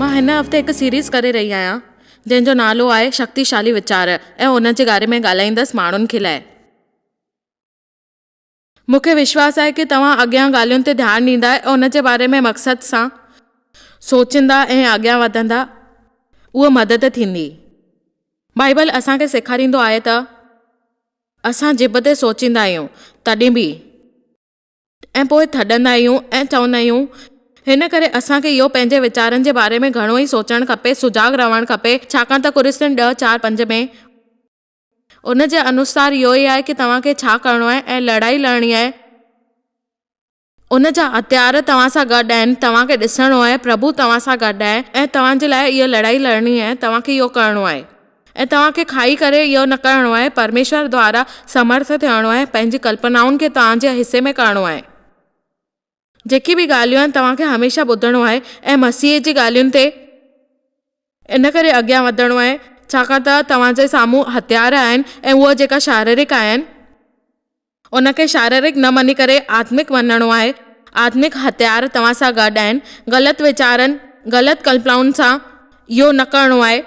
مان هن هفتي هڪ سيريز ڪري رهي آهيان جنهن جو نالو آهي شڪتيشالي ويچار ۽ ان جي باري ۾ ڳالهائيندس ماڻهن کي لاء. مون کي وشواس آهي ڪي توهان اڳيان ڳالهين تي ڌيان ڏيندا ۽ ان جي باري ۾ مقصد سان سوچيندا ۽ اڳيان وڌندا اهو مدد ٿيندي. بائيبل اسان کي سيکاريندو آهي ته اسان جڀ تي سوچيندا آهيون تڏهن به. ۽ پوء ٿڏندا آهيون ۽ چوندا آهيون. هن ڪري اسان کي اهو پنهنجي ويچارن جي باري ۾ گهڻو ئي سوچڻ کپي، سجاڳ رهڻ کپي، ڇاڪاڻ ته ڪرستين ڏهه چار پنج ۾. ان جي انوسار اهو ئي آهي ڪي توهان کي ڇا ڪرڻو آهي ۽ لڙائي لڙڻي آهي. ان جا هٿيار توهان سان گڏ آهن، توهان کي ڏسڻو آهي، پرڀو توهان سان گڏ آهي ۽ توهان جي لاء اها لڙائي لڙڻي آهي، توهان کي اهو ڪرڻو آهي. ۽ توهان کي کائي ڪري اهو نه ڪرڻو آهي، پرميشور دوارا سمرٿ ٿيڻو آهي، پنهنجي ڪلپنائن کي توهان جي حصي ۾ ڪرڻو آهي. جيڪي به ڳالهيون آهن توهان کي هميشه ٻڌڻو آهي ۽ مسيح جي ڳالهين تي ان ڪري اڳيان وڌڻو آهي ڇاڪاڻ ته توهان جي سامهون هٿيار آهن ۽ اهي جيڪا شاريرڪ آهن. ان کي شاريرڪ نه مڃي ڪري آتمڪ مڃڻو آهي. آتمڪ هٿيار توهان سان گڏ آهن. غلط ويچارن، غلط ڪلپنائن سان اهو نه ڪرڻو آهي.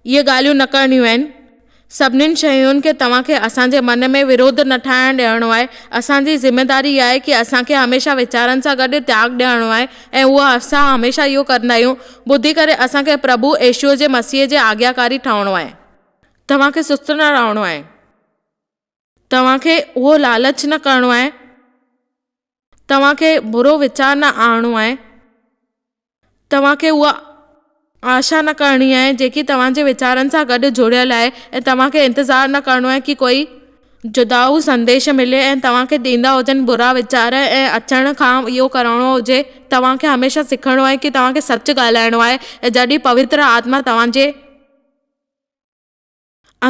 اهي ڳالهيون نه ڪرڻيون آهن. سڀنين شين کي توهان کي اسان جي من ۾ وروڌ نه ٺاهڻ ڏيڻو آهي. اسان جي ذميداري اها آهي ڪي اسان کي هميشه ويچارن سان گڏ تياڳ ڏيڻو آهي ۽ اهو اسان هميشه اهو ڪندا آهيون. ٻڌي ڪري اسان کي پرڀو يشوع جي مسيح جي آگياڪاري ٺهڻو آهي. توهان کي سست نه رهڻو آهي. توهان کي اهو لالچ نه ڪرڻو آهي، توهان کي برو ويچار نه آڻڻو آهي، توهان کي اها آشا نه ڪرڻي آهي جيڪي توهان جي ويچارن سان گڏ جڙيل آهي ۽ توهان کي انتظار نه ڪرڻو آهي ڪي ڪوئي جدائو سنديش ملي ۽ توهان کي ڏيندا هجن برا ويچار ۽ اچڻ کان اهو ڪرڻو هجي توهان کي هميشه سکڻو آهي ڪي توهان کي سچ ڳالهائڻو آهي ۽ جڏهن پوتر آتما توهان جي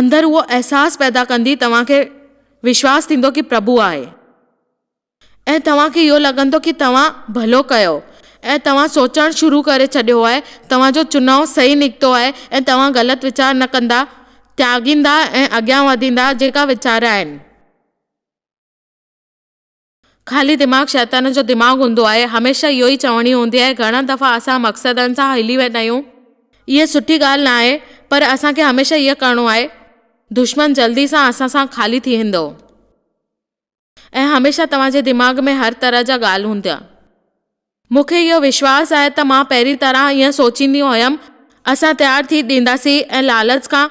اندر اهو احساس پيدا ڪندي توهان کي وشواس ٿيندو ڪي پرڀو آهي ۽ توهان کي اهو لڳندو ڪي توهان ڀلو ڪيو ۽ توهان سوچڻ شروع ڪري ڇڏيو آهي توهان جو چناء صحيح نڪتو آهي ۽ توهان غلط ويچار نه ڪندا تياڳيندا ۽ اڳيان وڌيندا جيڪا ويچار آهن. خالي دماغ شيطان جو دماغ هوندو آهي. هميشه اهو ئي چوڻي هوندي آهي. گهڻا دفعا اسان مقصدن سان هلي ويندا آهيون. اهي سٺي ڳالهه نه آهي پر اسان کي هميشه اهي ڪرڻو آهي. دشمن جلدي سان اسان سان خالي ٿي ويندو ۽ هميشه توهان جي دماغ ۾ هر طرح جا ڳالهه هوندا. مون کي اهو وشواس آهي ته مان پهرين طرح ائين سوچيندي هيم. اسان تيار ٿي ڏينداسين ۽ لالچ کان.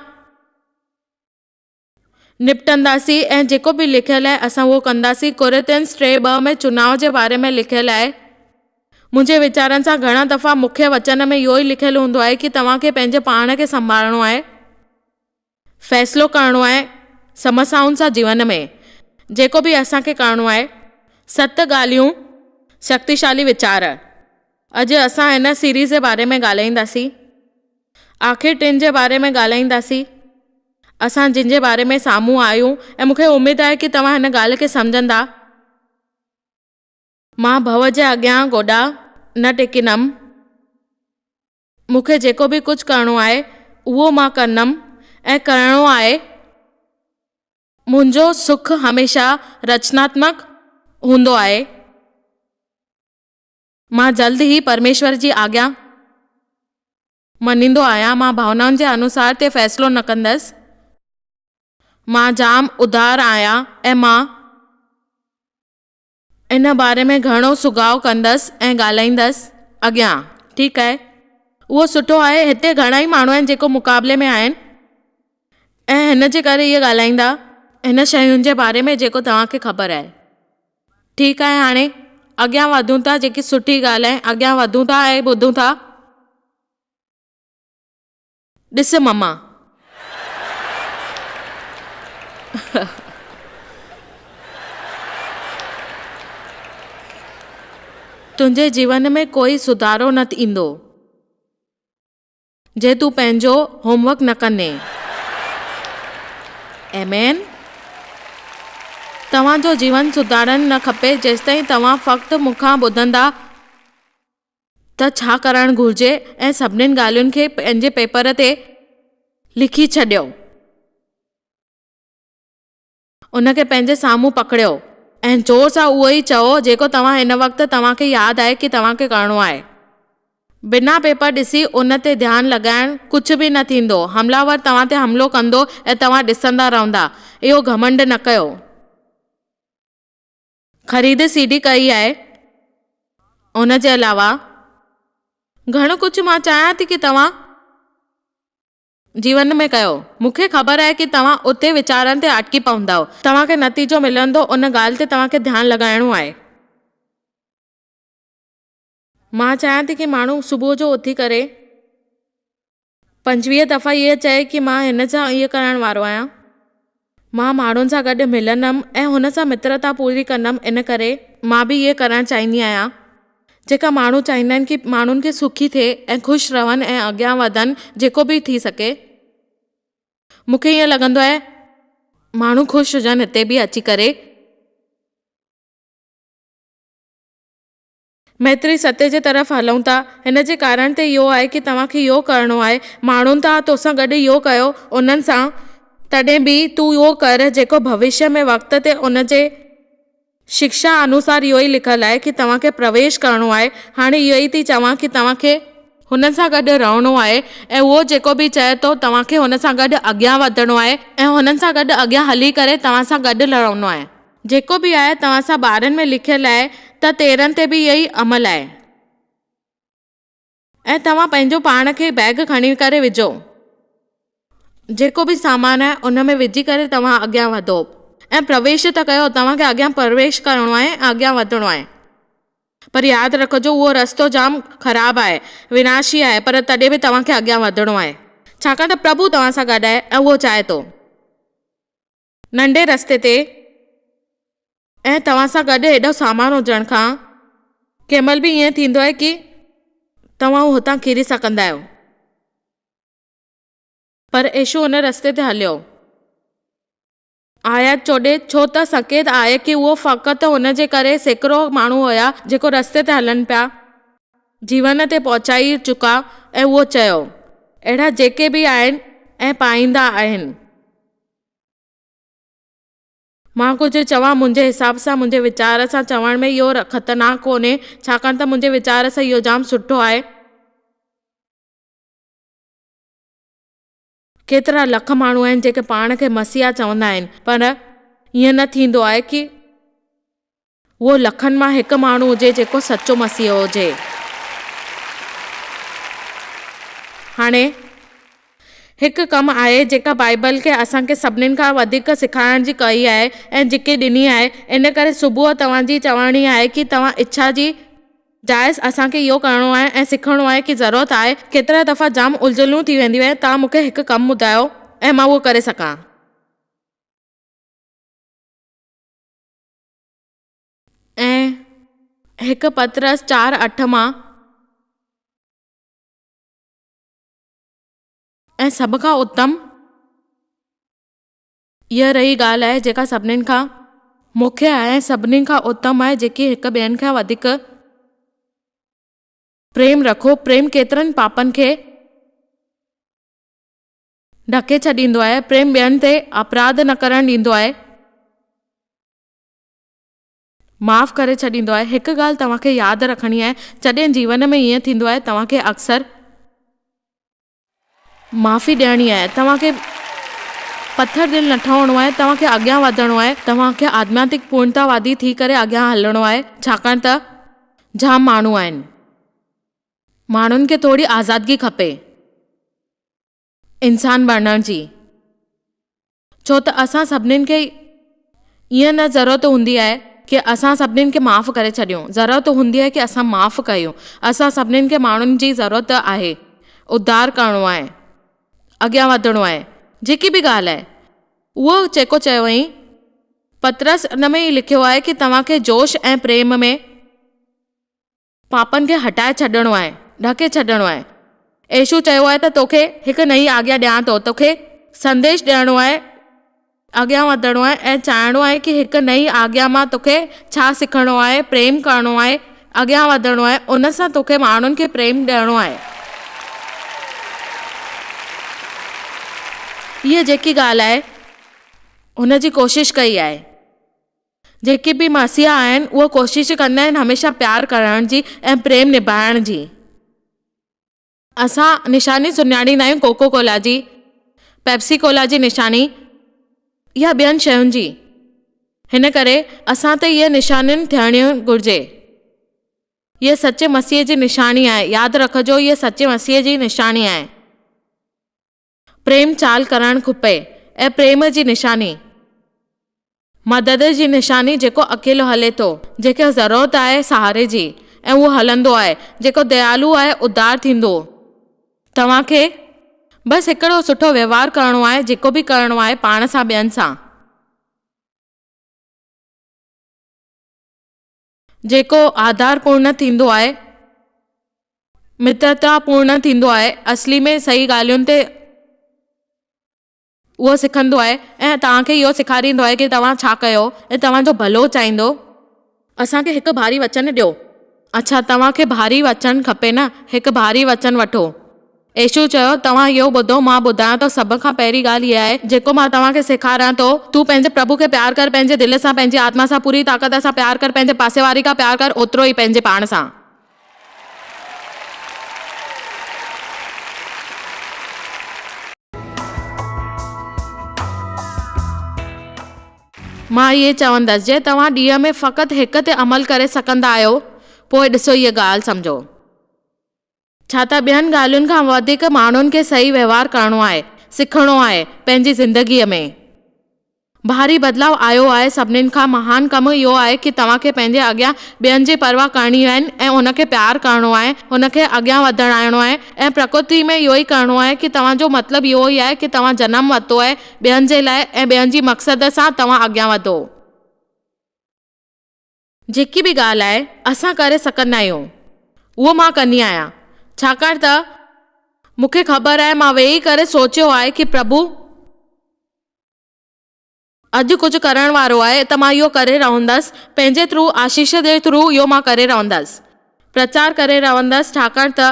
نپٽنداسين ۽ جيڪو به لکيل آهي اسان اهو ڪنداسين. ڪورنٿينس ٽي ٻه ۾ چناء جي باري ۾ لکيل آهي. منهنجي ويچارن سان گهڻا دفعا مکيه وچن ۾ اهو ئي لکيل هوندو آهي ڪي توهان کي پنهنجي پاڻ کي سنڀالڻو آهي، فيصلو ڪرڻو آهي سمسائن سان جيون ۾ جيڪو به اسان کي ڪرڻو آهي. ست ڳالهيون شڪتيشالي ويچار. اڄ اسان هن سيريز جي باري ۾ ڳالهائينداسين. آخر ٽن جي باري ۾ ڳالهائينداسين. اسان جن جي باري ۾ سامهون آهيون ۽ مون کي اميد آهي ڪي توهان هن ڳالهه کي سمجهندا. مان ڀؤ جي اڳيان گوڏا نه ٽيڪيندم. مون کي جيڪو به ڪجهه ڪرڻو آهي اهو مان ڪندم ۽ ڪرڻو آهي. منهنجو سک هميشه رچناتمڪ هوندو آهي. مان جلد ئي پرميشور جي آگيا مڃيندو آهيان، مان ڀاونائن جي انوسار تي فيصلو نه ڪندس. مان جام ادار آهيان ۽ مان ان باري ۾ گهڻو سگهاء ڪندس ۽ ڳالهائيندس. اڳيان ٺيڪ آهي. اهو سٺو آهي. هتي گهڻائي ماڻهو آهن جيڪو مقابلي ۾ آهن ۽ هن جي ڪري اهي ڳالهائيندا هن شين جي باري ۾ جيڪو توهان کي خبر آهي. ٺيڪ آهي هاڻي اڳيان وڌون ٿا جيڪي سٺي ڳالهه آهي اڳيان وڌون ٿا ۽ ٻڌون ٿا. ڏس مما. تنهنجي جيون ۾ ڪوئي سڌارو نه ايندو. جي تون پنهنجو هوم ورڪ نه ڪندين. آمين. توهان جو جيون سڌارڻ نه کپي جيستائين توهان فقط مون کان ٻڌندا ته ڇا ڪرڻ گهرجي ۽ سڀنين ڳالهين کي پنهنجي پيپر تي لکي ڇڏيو. ان کي پنهنجي سامهون پڪڙيو ۽ زور سان اهو ئي چئو جيڪو توهان هن وقت توهان کي ياد آهي ڪي توهان کي ڪرڻو آهي. بنا پيپر ڏسي ان تي ڌيان لڳائڻ ڪجهه به نه ٿيندو. حمله آور توهان تي حملو ڪندو ۽ توهان ڏسندا رهندا. اهو گهمنڊ نه ڪيو. خريد سي ڊي ڪئي آهي. ان جي علاوه گهڻو ڪجهه مان چاهيان ٿي ڪي توهان جيون ۾ ڪيو. مون کي خبر آهي ڪي توهان اتي ويچارن تي اٽڪي پوندؤ. توهان کي نتيجو ملندو ان ڳالهه تي توهان کي ڌيان لڳائڻو آهي. مان چاهيان ٿي ڪي ماڻهو صبح جو اٿي ڪري 25 دفعا اهي چئي ڪي مان هن سان اهي ڪرڻ وارو آهيان. مان ماڻهن سان گڏ ملندم ۽ هن سان مترتا پوري ڪندم ان ڪري مان به اهي ڪرڻ چاهيندي آهيان. جيڪا ماڻهو چاهيندا آهن ڪي ماڻهن کي سکي ٿئي ۽ خوش رهن ۽ اڳيان وڌن جيڪو به ٿي سگهي. مون کي ائين لڳندو آهي ماڻهو خوش هجن هتي به اچي ڪري. ميتري ستي جي طرف هلون ٿا. هن جي ڪارڻ تي اهو آهي ڪي توهان کي اهو ڪرڻو آهي. ماڻهن تان توسان گڏ اهو ڪيو انهن سان. تڏهن به تون اهو ڪر جيڪو ڀوشيه ۾ وقت تي ان جي شڪشا انوسار اهو ئي لکيل آهي ڪي توهان کي پرويش ڪرڻو آهي. هاڻي اهو ئي ٿي چوان ڪي توهان کي. هن سان گڏ رهڻو آهي ۽ اهو جيڪو به چئي ٿو توهان کي هن سان گڏ اڳيان وڌڻو آهي ۽ هنن سان گڏ اڳيان هلي ڪري توهان سان گڏ رهڻو آهي. جيڪو به آهي توهان سان ٻارن ۾ لکيل آهي ته 13 تي به اهو ئي عمل آهي. ۽ توهان پنهنجو پاڻ کي بيگ کڻي ڪري وجهو. جيڪو به سامان آهي ان ۾ وجهي ڪري توهان اڳيان وڌو ۽ پرويش ته ڪيو توهان کي اڳيان پرويش ڪرڻو آهي ۽ اڳيان وڌڻو آهي. پر ياد رکجو اهو رستو جام خراب آهي، وناشي آهي پر تڏهن به توهان کي اڳيان وڌڻو آهي. ڇاڪاڻ ته پرڀو توهان سان گڏ آهي ۽ اهو چاهي ٿو. ننڍي رستي تي ۽ توهان سان گڏ ايڏو سامان هجڻ کان ڪنهن مهل به ائين ٿيندو آهي ڪي توهان هتان ڪري سگهندا آهيو. پر يسوع ان رستي تي هليو. آيت 14، ڇو ته سنڪيت آهي ڪي اهو فقط هن جي ڪري سيڪڙو ماڻهو هيا جيڪو رستي تي هلن پيا. جيون تي پهچائي چڪا ۽ اهو چيو. اهڙا جيڪي به آهن ۽ پائيندا آهن. مان ڪجهه چوان، منهنجي حساب سان، منهنجي ويچار سان چوڻ ۾ اهو خطرناڪ ڪونهي، ڇاڪاڻ ته منهنجي ويچار سان اهو جام سٺو آهي. ڪيترا لک ماڻهو آهن جيڪي پاڻ کي مسيحا چوندا آهن، پر ائين نه ٿيندو آهي ڪي اهو لکن مان هڪ ماڻهو هجي جيڪو سچو مسيحو هجي. هاڻي، هڪ ڪم آهي جيڪا بائيبل کي اسان کي سڀنين کان وڌيڪ سيکارڻ جي ڪئي آهي ۽ جيڪي ڏني آهي. ان ڪري صبح توهان جي چوڻي آهي ڪي توهان اڇا جي جائز اسان کي اهو ڪرڻو آهي ۽ سکڻو آهي ڪي ضرورت آهي. ڪيترا دفعا جام الجهنون ٿي وينديون آهن توهان مون کي هڪ ڪم ٻڌايو ۽ مان اهو ڪري سگهان. ۽ هڪ پطرس 4:8 مان. ۽ سڀ کان اتم اها رهي ڳالهه آهي جيڪا سڀنين کان مکيه آهي ۽ سڀني کان اتم آهي جيڪي هڪ ٻين کان وڌيڪ پريم رکو. پريم ڪيترن پاپن کي ڍڪي ڇڏيندو آهي. پريم ٻين تي اپراڌ نه ڪرڻ ڏيندو آهي. معاف ڪري ڇڏيندو آهي. هڪ ڳالهه توهان کي ياد رکڻي آهي، جڏهن جيون ۾ ائين ٿيندو آهي، توهان کي اڪثر. معافي ڏيڻي آهي. توهان کي پٿر دل نه ٺهڻو آهي. توهان کي اڳيان وڌڻو آهي. توهان کي آڌمياتڪ پورڻتاوادي ٿي ڪري اڳيان هلڻو آهي، ڇاڪاڻ ته جام ماڻهو آهن. ماڻهن کي ٿوري آزادگي کپي. انسان بڻڻ جي. ڇو ته اسان سڀنين کي ائين نه ضرورت هوندي آهي ڪي اسان سڀنين کي معاف ڪري ڇڏيون ضرورت هوندي آهي ڪي اسان معاف ڪيون اسان سڀنين کي ماڻهن جي ضرورت آهي اڌار ڪرڻو آهي اڳيان وڌڻو آهي جيڪي به ڳالهه آهي اهو جيڪو چيو هئائين پطرس ان ۾ ئي لکيو آهي ڪي توهان کي جوش ۽ پريم ۾ پاپن کي هٽائي ڇڏڻو آهي، ڍڪي ڇڏڻو آهي. يسوع چيو آهي ته توکي هڪ نئين آگيا ڏيان ٿو، توکي سنديش ڏيڻو آهي، اڳيان وڌڻو آهي ۽ چاهڻو آهي ڪي هڪ نئين آگيا مان توکي ڇا سکڻو آهي، پريم ڪرڻو آهي، اڳيان وڌڻو آهي، ان سان توکي ماڻهن کي پريم ڏيڻو آهي. هيء جيڪي ڳالهه آهي، هن جي ڪوشش ڪئي آهي. جيڪي به مسيحا آهن اهي ڪوشش ڪندا آهن هميشه پيار ڪرڻ جي ۽ پريم نڀائڻ جي. اسان نشاني سڃاڻيندا آهيون ڪوڪو ڪولا جي، پيپسي ڪولا جي نشاني يا ٻين شين جي. هن ڪري اسان تي اهي نشانين ٿيڻيون گهرجي. اهي سچي مسيح جي نشاني آهي. ياد رکجو اهي سچي مسيح جي نشاني آهي. پريم چال ڪرڻ کپي ۽ پريم جي نشاني. مدد جي نشاني جيڪو اڪيلو هلي ٿو، جنهن کي ضرورت آهي سهاري جي ۽ اهو هلندو آهي، جيڪو ديالو آهي اڌار ٿيندو. توهان کي بس هڪڙو سٺو وهنوار ڪرڻو آهي، جيڪو به ڪرڻو آهي پاڻ سان ٻين سان. جيڪو آڌار پورڻ ٿيندو آهي، مترتا پورڻ ٿيندو آهي، اصلي ۾ صحيح ڳالهين تي. اهو سکندو آهي ۽ توهان کي اهو سيکاريندو آهي ڪي توهان ڇا ڪيو ۽ توهان جو ڀلو چاهيندو. اسان کي هڪ ڀاري وچن ڏيو. اڇا توهان کي ڀاري وچن کپي نه؟ هڪ ڀاري وچن وٺو. يسوع چيو، توهان اهو ٻڌو، مان ٻڌايان ٿو سڀ کان پهرين ڳالهه اها آهي، جيڪو مان توهان کي سيکاريان ٿو، تون پنهنجي پرڀو کي پيار ڪر پنهنجي دل سان، پنهنجي آتما سان، پوري طاقت سان پيار ڪر، پنهنجي پاسي واري کان پيار ڪر اوترو ئي پنهنجي پاڻ سان. مان ائين چوندس، جي توهان ڏينهن ۾ فقط هڪ تي عمل ڪري سگهندا آهيو، پوء ڏسو هيء ڳالهه سمجهو. ڇا ته ٻين ڳالهين کان وڌيڪ ماڻهن کي صحيح وهنوار ڪرڻو آهي، سکڻو آهي، پنهنجي زندگيء ۾. ڀاري بدلاء آيو آهي، سڀني کان مهان ڪم اهو آهي ڪي توهان کي پنهنجي اڳيان ٻين جي پرواهه ڪرڻي آهن ۽ ان کي پيار ڪرڻو آهي، ان کي اڳيان وڌائڻو آهي ۽ پرڪرتي ۾ اهو ئي ڪرڻو آهي ڪي توهان جو مطلب اهو ئي آهي ڪي توهان جنم ورتو آهي ٻين جي لاء ۽ ٻين جي مقصد سان توهان اڳيان وڌو. جيڪي به ڳالهه آهي اسان ڪري سگهندا آهيون اهو مان ڪندي آهيان ڇاڪاڻ ته مون کي خبر آهي مان ويهي ڪري سوچيو آهي ڪي پرڀو اڄ ڪجهه ڪرڻ وارو آهي ته مان اهو ڪري رهندس، پنهنجي ٿرو آشيش جي ٿرو اهو مان ڪري رهندس، پرچار ڪري رهندس ڇاڪاڻ ته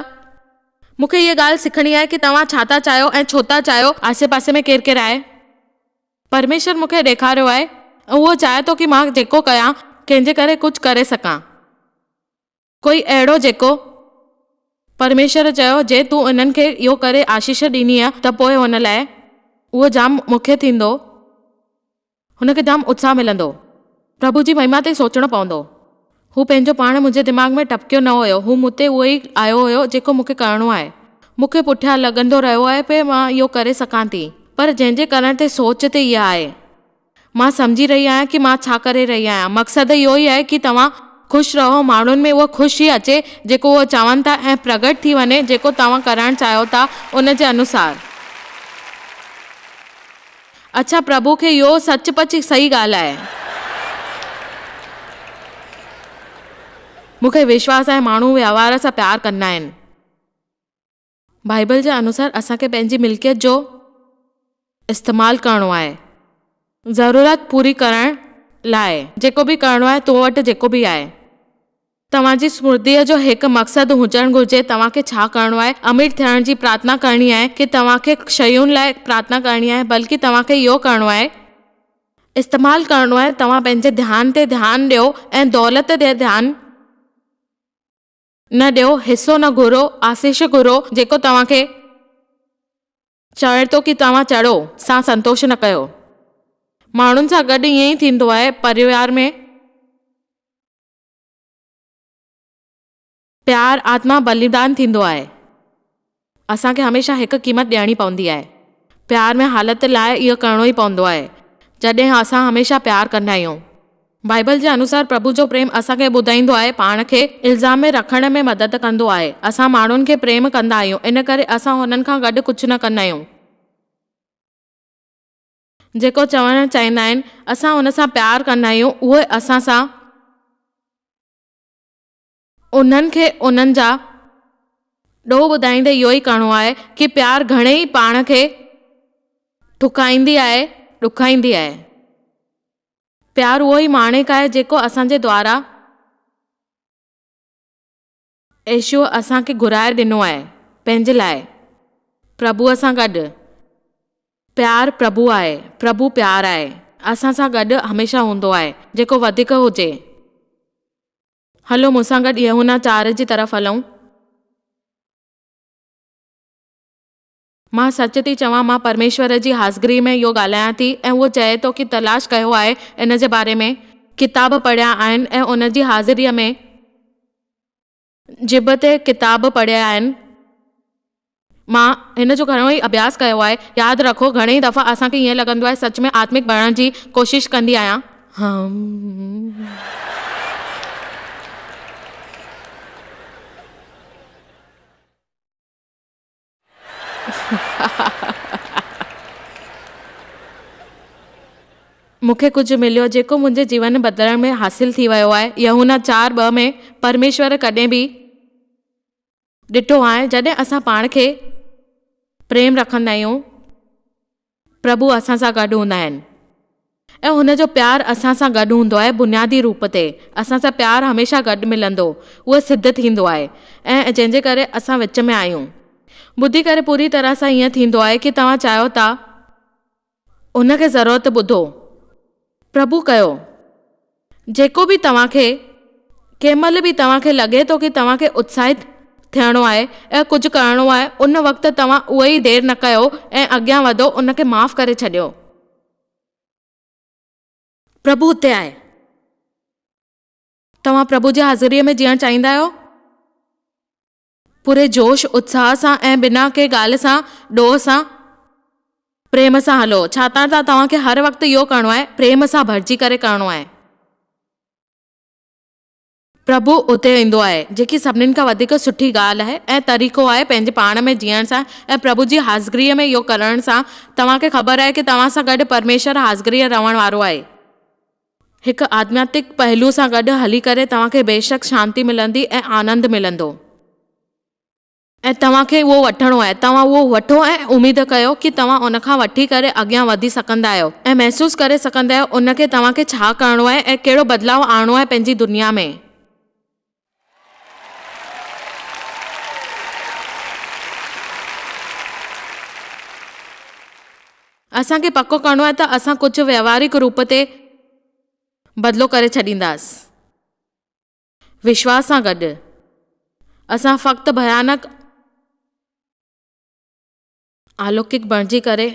مون کي هيء ڳالهه سکڻي آهي ڪي توهان ڇا ٿا چاهيو ۽ ڇو ٿا چاهيو. آسي پاسي ۾ ڪير ڪير آهي؟ پرميشور مون کي ڏيکاريو آهي ۽ اهو چاهي ٿو ڪي مان جيڪو ڪيان ڪنهن جي ڪري ڪجهه ڪري سگهان. ڪوئي اهڙو جيڪو. پرميشور چيو، جي تون انهن کي اهو ڪري آشيش ڏيندينء ته پوء هن لاء اهو جام مکيه ٿيندو، هن کي جام اتساهه ملندو. پرڀو جي مهما تي سوچڻو پوندو. هو پنهنجو پاڻ منهنجي دماغ ۾ ٽپڪيو نه هيو، هو مون تي اهو ئي آيو هيو جيڪو مون کي ڪرڻو آهي. مون کي پٺيان لڳندو رهيو آهي پئي مان اهو ڪري سگهان ٿي، پر جنهن جي ڪرڻ تي سوچ تي اها آهي. مان سمجهي رهي آهيان ڪي مان ڇا ڪري رهي آهيان. مقصد اهو ئي آهي ڪي توهان خوش رهو، ماڻهن ۾ اها خوشي اچي جيڪو اهي چون ٿا ۽ پرگهٽ ٿي وڃي جيڪو توهان ڪرڻ چاهيو ٿا ان جي انوسار. اڇا پرڀو کي اهو سچ پچ صحيح ڳالهه آهي. مون کي وشواس آهي ماڻهو وهنوار سان پيار ڪندا آهن. بائيبل جي انوسار اسان کي پنهنجي ملڪيت جو استعمال ڪرڻو آهي ضرورت پوري ڪرڻ لاء. جيڪو به ڪرڻو آهي تو وٽ جيڪو به آهي. توهان جي سمرڌيء جو هڪ مقصد هجڻ گهرجي توهان کي ڇا ڪرڻو آهي امير ٿيڻ جي پرارٿنا ڪرڻي آهي ڪي توهان کي شين لاء پرارٿنا ڪرڻي آهي بلڪه توهان کي اهو ڪرڻو آهي استعمال ڪرڻو آهي توهان پنهنجي ڌيان تي ڌيان ڏيو ۽ دولت تي ڌيان نه ڏيو، حصو نه گهرو، آسيش گهرو، جيڪو توهان کي چوي ٿو ڪي توهان چڙهو، سان سنتوش نه ڪيو. ماڻهن سان گڏ ائين ئي ٿيندو آهي، پريوار ۾. پيار آتما بليدان ٿيندو آهي. اسان کي هميشه هڪ قيمت ڏيڻي پوندي آهي. پيار ۾ حالت لاء اهو ڪرڻو ئي پوندو آهي. جڏهن اسان هميشه پيار ڪندا آهيون. بائيبل جي انوسار پرڀو جو پريم اسان کي ٻڌائيندو آهي، پاڻ کي الزام ۾ رکڻ ۾ مدد ڪندو آهي. اسان ماڻهن کي پريم ڪندا آهيون، ان ڪري اسان هنن کان گڏ ڪجهه نه ڪندا آهيون. جيڪو چوڻ چاهيندا آهن، اسان ان سان پيار ڪندا آهيون، اهي اسان سان. انهن کي انهن جا ڏوهه ٻڌائيندي اهو ئي ڪرڻو آهي ڪي پيار گهڻي ئي پاڻ کي ٺڪائيندي آهي، ڏکائيندي آهي. پيار اهو ئي ماڻڪ آهي جيڪو اسان جي دوارا يسوع اسان کي گهرائي ڏنو آهي پنهنجي لاء پرڀوء سان گڏ. پيار پرڀو آهي، پرڀو پيار آهي. اسان سان گڏ هميشه هوندو آهي، جيڪو وڌيڪ هجي. هلو مون سان گڏ يوحنا 4 جي طرف هلون. مان سچ ٿي چوان مان پرميشور جي حاضگري ۾ اهو ڳالهايان ٿي ۽ اهو چئي ٿو ڪي تلاش ڪيو آهي ان جي باري ۾ ڪتاب پڙهيا آهن ۽ ان جي حاضريء ۾ ڄڀ تي ڪتاب پڙهيا آهن. مان هن جو گهڻو ئي اڀياس ڪيو آهي. ياد رکو گهڻي ئي دفعا اسان کي ائين لڳندو آهي سچ ۾ آتمڪ بڻڻ جي ڪوشش ڪندي آهيان. مون کي ڪجهه مليو جيڪو منهنجي جيون بدلڻ ۾ حاصل ٿي ويو آهي. يوحنا 4:2 ۾ پرميشور ڪڏهن به ڏٺو آهي جڏهن اسان پاڻ کي پريم رکندا آهيون پرڀو اسان سان گڏ هوندا آهن ۽ هن جو پيار اسان سان گڏ هوندو آهي بنيادي روپ تي اسان سان پيار هميشه گڏ ملندو اهو سڌ ٿيندو آهي ۽ جنهن جي ڪري اسان وچ ۾ آهيون ٻڌي ڪري پوري طرح سان ائين ٿيندو آهي ڪي توهان چاهيو ٿا ان کي ضرورت ٻڌو پرڀو ڪيو جيڪو به توهان کي ڪنهن مهل به توهان کي لڳي ٿو ڪي توهان کي اتساهت ٿيڻو آهي ۽ ڪجهه ڪرڻو آهي ان وقت توهان اهو ئي دير نه ڪيو ۽ اڳيان وڌو ان کي معاف ڪري ڇڏيو. پرڀو اتي آهي. توهان پرڀو جي حاضريء ۾ جيئڻ چاهيندا آهيو؟ پوري جوش، اتساهه سان ۽ بنا ڪنهن ڳالهه سان ڏوهه سان پريم سان هلو، ڇاڪاڻ ته توهان کي هر وقت اهو ڪرڻو آهي، پريم سان ڀرجي ڪري ڪرڻو آهي. پرڀو اتي ايندو آهي، جيڪي سڀنين کان وڌيڪ سٺي ڳالهه آهي ۽ طريقو آهي پنهنجي پاڻ ۾ جيئڻ سان ۽ پرڀو جي حاضگريء ۾ اهو ڪرڻ سان توهان کي خبر آهي ڪي توهان سان گڏ پرميشور حاضگريء رهڻ وارو آهي. هڪ آڌياتمڪ پهلو سان گڏ هلي ڪري توهان کي بيشڪ شانتي ملندي ۽ آنند ملندو. ۽ توهان کي اهو وٺڻو آهي. توهان اهو وٺو ۽ اميد ڪيو ڪي توهان ان کان وٺي ڪري اڳيان وڌي سگهندا آهيو ۽ محسوس ڪري سگهندا آهيو ان کي توهان کي ڇا ڪرڻو آهي ۽ ڪهڙو بدلاء آڻڻو آهي پنهنجي دنيا ۾. اسان کي پڪو ڪرڻو آهي ته اسان ڪجهه ويوهارڪ روپ تي بدلو ڪري ڇڏينداس. وشواس سان گڏ، اسان فقط ڀيانڪ الوڪڪ بڻجي ڪري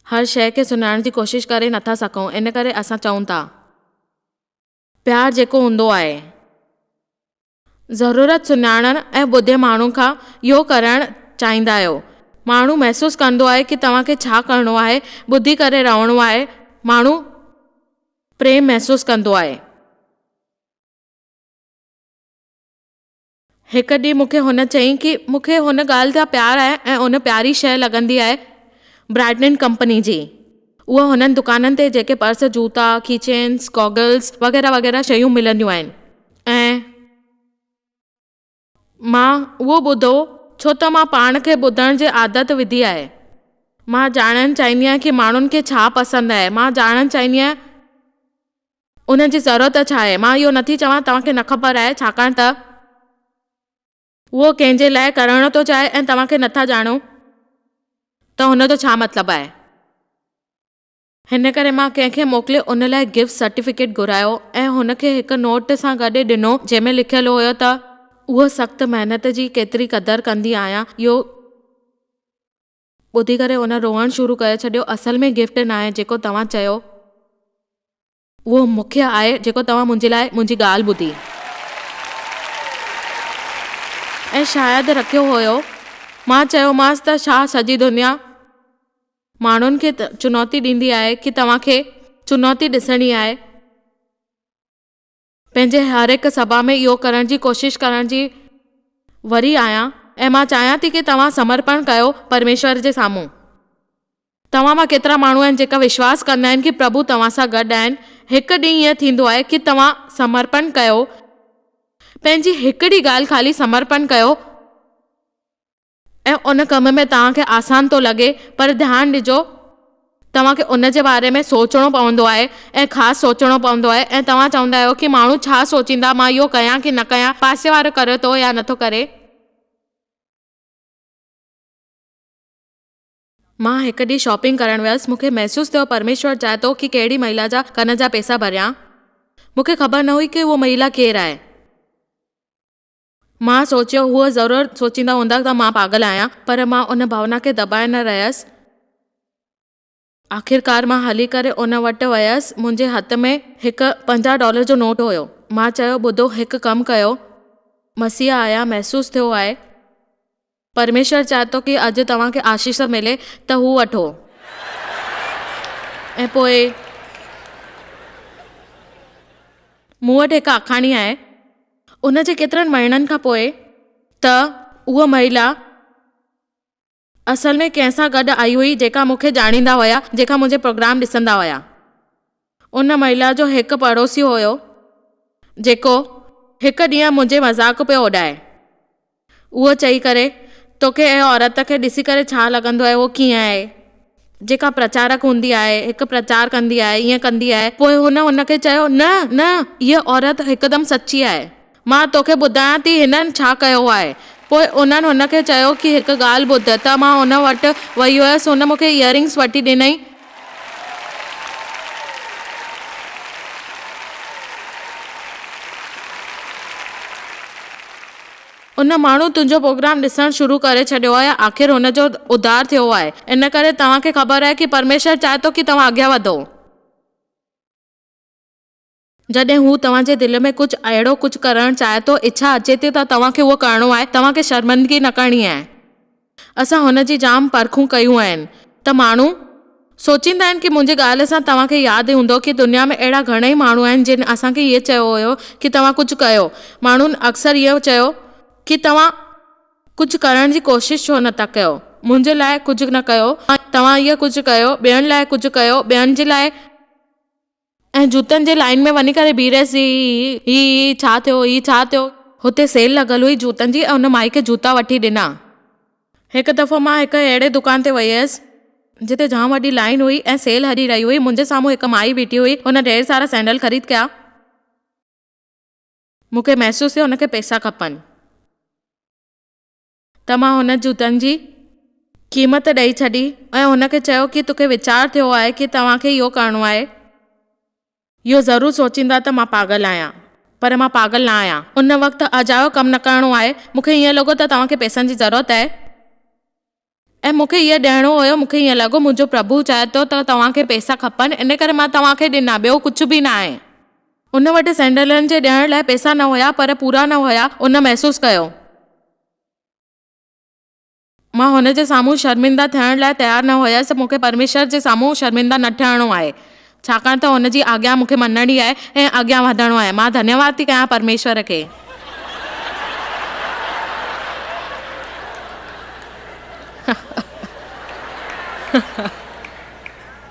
هر شيء کي سڃاڻڻ جي ڪوشش ڪري نٿا سگهون، ان ڪري اسان چئون ٿا. پيار جيڪو هوندو آهي. ضرورت سڃاڻڻ ۽ ٻڌي ماڻهو کان اهو ڪرڻ چاهيندا آهيو. ماڻهو محسوس ڪندو آهي ڪي توهان کي ڇا ڪرڻو آهي، ٻڌي ڪري رهڻو آهي، ماڻهو پريم محسوس ڪندو آهي. هڪ ڏينهن مون کي هن چيائين ڪي مون کي هن ڳالهه سان پيار آهي ۽ ان پياري شيء لڳندي آهي برائٽنن ڪمپني جي. اهو هنن دڪانن تي جيڪي پرس، جوتا، ڪي چينس، گاگلز وغيره وغيره شيون ملنديون آهن ۽ مان اهو ٻڌو ڇو ته مان پاڻ کي ٻڌڻ جي عادت وڌي آهي. مان ڄاڻڻ چاهيندي آهيان ڪي ماڻهن کي ڇا پسند آهي. مان ڄاڻڻ چاهيندي آهيان انهن جي ضرورت ڇا آهي. مان اهو نٿي چوان توهان کي نه خبر آهي ڇاڪاڻ ته اهو ڪنهن جي لاء ڪرڻ ٿو چاهي ۽ توهان کي نٿا ڄاڻو ته هن جو ڇا مطلب آهي. هن ڪري مان ڪنهن کي موڪلي ان لاء گفٽ سرٽيفڪيٽ گهرايو ۽ هن کي هڪ نوٽ سان گڏ ڏنو جنهن ۾ لکيل هيو ته. اهو سخت محنت جي ڪيتري قدر ڪندي آهيان اهو ٻڌي ڪري هن روئڻ شروع ڪري ڇڏيو اصل ۾ گفٽ ناهي جيڪو توهان چيو. اهو مکيه آهي جيڪو توهان منهنجي لاء منهنجي ڳالهه ٻڌي. ۽ شايد رکيو هيو. مان چيومانس ته ڇا سڄي دنيا ماڻهن کي چنوتي ڏيندي آهي ڪي توهان کي چنوتي ڏسڻي آهي؟ پنهنجي هر هڪ سڀا ۾ اهو ڪرڻ جي ڪوشش ڪرڻ جي وري آهيان ۽ مان چاهيان ٿي ڪي توهان سمرپڻ ڪيو پرميشور جي سامهون. توهان مان ڪيترا ماڻهو آهن جيڪا وشواس ڪندا آهن ڪي پرڀو توهان سان گڏ آهن؟ هڪ ڏينهن ائين ٿيندو آهي ڪي توهان سمرپڻ ڪيو، پنهنجي هڪڙي ڳالهه خالي سمرپڻ ڪيو ۽ ان ڪم ۾ توهان کي آسان ٿو لڳي پر ڌيان ڏجو توهان کي ان جي باري ۾ سوچڻو پوندو آهي ۽ خاص سوچڻو پوندو آهي ۽ توهان چوندا آهيو ڪي ماڻهو ڇا سوچيندا مان اهو ڪيان ڪي نه ڪيان پاسي وارو ڪري ٿو يا نٿو ڪري. مان هڪ ڏينهن شاپنگ ڪرڻ ويس، مون کي محسوس ٿيو پرميشور چاهي ٿو ڪي ڪهڙي مهيلا جا ڪن جا پئسا ڀريان. مون کي خبر نه هئي ڪي اهو مهيلا ڪير آهي. مان سوچيو هو ضرور سوچيندا هوندا ته مان پاڳل آهيان، پر مان ان ڀاونا کي دٻائي نه رهيس. آخرڪار مان هلي ڪري ان وٽ ويس. منهنجي هٿ ۾ هڪ 50 ڊالر جو نوٽ هيو. مان چيو، ٻڌو، هڪ ڪم ڪيو. مسيح آيا، محسوس ٿيو آهي. پرميشور چاهي ٿو ڪي اڄ توهان کي آشيش ملي ته هو وٺو. ۽ پوء مون وٽ هڪ آکاڻي آهي. ان جي ڪيترن مهينن کان پوء ته اها مهيلا اصل ۾ ڪنهن سان گڏ آئي هئي جيڪا مون کي ڄاڻيندا هيا، جيڪا منهنجي پروگرام ڏسندا هيا. ان مهيلا جو هڪ پڙوسي هيو جيڪو هڪ ڏينهن منهنجي مذاق پيو اڏائي. اهو چئي ڪري، توکي اهي عورت کي ڏسي ڪري ڇا لڳندو آهي اهو ڪيئن آهي؟ جيڪا پرچارڪ هوندي آهي، هڪ پرچار ڪندي آهي، ائين ڪندي آهي. پوء هن هن کي چيو، نه، نه، هيء عورت هڪدم سچي آهي. مان توکي ٻڌايان ٿي هنن ڇا ڪيو آهي. پوء انهن هن کي چيو ڪي هڪ ڳالهه ٻڌ ته مان هن وٽ وئي هيس، هن مون کي ايئرنگس وٺي ڏنائين. ان ماڻهو تنهنجو پروگرام ڏسڻ شروع ڪري ڇڏيو آهي، آخر هن جو اڌار ٿيو آهي. ان ڪري توهان کي خبر آهي ڪي پرميشور چاهي ٿو ڪي توهان اڳيان وڌو. جڏهن هو توهان جي دل ۾ ڪجهه اهڙو ڪجهه ڪرڻ چاهي ٿو، اڇا اچي ٿي ته توهان کي اهو ڪرڻو آهي، توهان کي شرمندگي نه ڪرڻي آهي. اسان هن جي جام پرکون ڪيون آهن ته ماڻهو سوچيندا آهن ڪي منهنجي ڳالهه سان توهان کي ياد هوندو ڪي دنيا ۾ اهڙا گهڻئي ماڻهو آهن جن اسان کي اهي چيو هيو ڪي توهان ڪجهه ڪيو. ماڻهن اڪثر اهو چيو ڪي توهان ڪجهه ڪرڻ جي ڪوشش ڇو نه ٿا ڪيو؟ منهنجي لاء ڪجهه نه ڪيو، توهان اهو ڪجهه ڪيو، ٻين لاء ڪجهه ڪيو، ٻين جي لاء. ۽ جوتن جي لائين ۾ وڃي ڪري بيهي رهيس، هي هي هي ڇا ٿيو، هي ڇا ٿيو؟ هتي سيل لڳل هئي جوتن جي ۽ ان مائي کي جوتا وٺي ڏنا. هڪ دفعو مان هڪ اهڙي دڪان تي وئي هيس، جتي جام وڏي لائين هئي ۽ سيل هلي رهي هئي. منهنجي سامهون هڪ مائي بيٺي هئي، هن ڍير سارا سينڊل خريد ڪيا. مون کي محسوس ٿيو هن کي پئسا کپن. ته مان هن جوتن جي قيمت ڏئي ڇڏي ۽ هن کي چيو ڪي توکي ويچار ٿيو آهي ڪي توهان کي اهو ڪرڻو آهي. اهو ضرور سوچيندا ته مان پاڳل آهيان پر مان پاڳل نه آهيان. ان وقت اجايو ڪم نه ڪرڻو آهي. مون کي ائين لڳو ته توهان کي پئسن جي ضرورت آهي ۽ مون کي اهي ڏيڻو هيو. مون کي ائين لڳو منهنجو پرڀو چاهي ٿو ته توهان کي پئسا کپن ان ڪري مان توهان کي ڏنا ٻيو ڪجهه به نه آهي. ان وٽ سينڊلن جي ڏيڻ لاء پئسا نه هيا پر پورا نه هيا ان محسوس ڪيو. مان هن جي سامهون شرمنده ٿيڻ لاء تيار نه هيس. مون کي پرميشور جي سامهون شرمنده نه ٿيڻو آهي، ڇاڪاڻ ته هن جي آگيا مون کي مڃڻي آهي ۽ اڳيان وڌڻو آهي. مان ڌنيواد ٿي ڪيان پرميشور کي.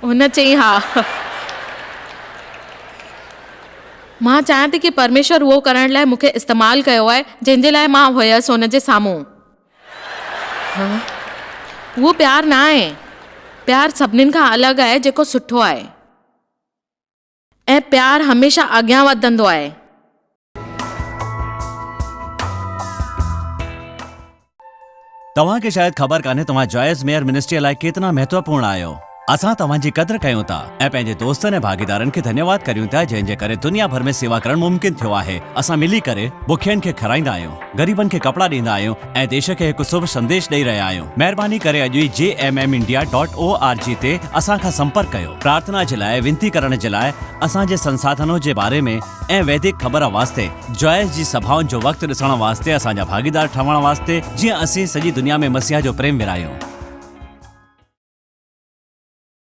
هن چيائين، ها. مان چاهيان ٿي ڪي پرميشور اهو ڪرڻ لاء مون کي استعمال ڪيو آهي، جنهن جي لاء مان هيس هن جي سامهون. ها، اهو پيار نه آهي. پيار سڀنين کان الڳ آهي جيڪو سٺو آهي. ۽ پيار هميشه اڳيان وڌندو آهي. توهان کي شايد خبر ڪانهي توهان جوائس ميئر منسٽريء لاء ڪيتنا مهتوپورڻ آهيو. اسان توهان جي قدر ڪيون ٿا ۽ پنهنجي دوستن ۽ ڀاڳيدارن کي ڌنيواد ڪريون ٿا جنهن جي ڪري دنيا ڀر ۾ سيوا ڪرڻ ممڪن ٿيو آهي. اسان ملي ڪري بکين کي کارائيندا آهيون، غريبن کي ڪپڙا ڏيندا آهيون ۽ ديش کي هڪ شڀ سنديش ڏئي رهيا آهيون. مهرباني ڪري اڄ ئي J M M India dot O R G تي اسان کان سمپرڪ ڪيو. پرارٿنا جي لاء وينتي ڪرڻ جي لاء اسان جي سنساڌنو جي باري ۾ ۽ ويدڪ خبر واسطي جوائس جي سڀائن جو وقت ڏسڻ واسطي اسان جا ڀاڳيدار ٺهڻ واسطي جيئن اسين سڄي دنيا ۾ مسيح جو پريم ورهايون.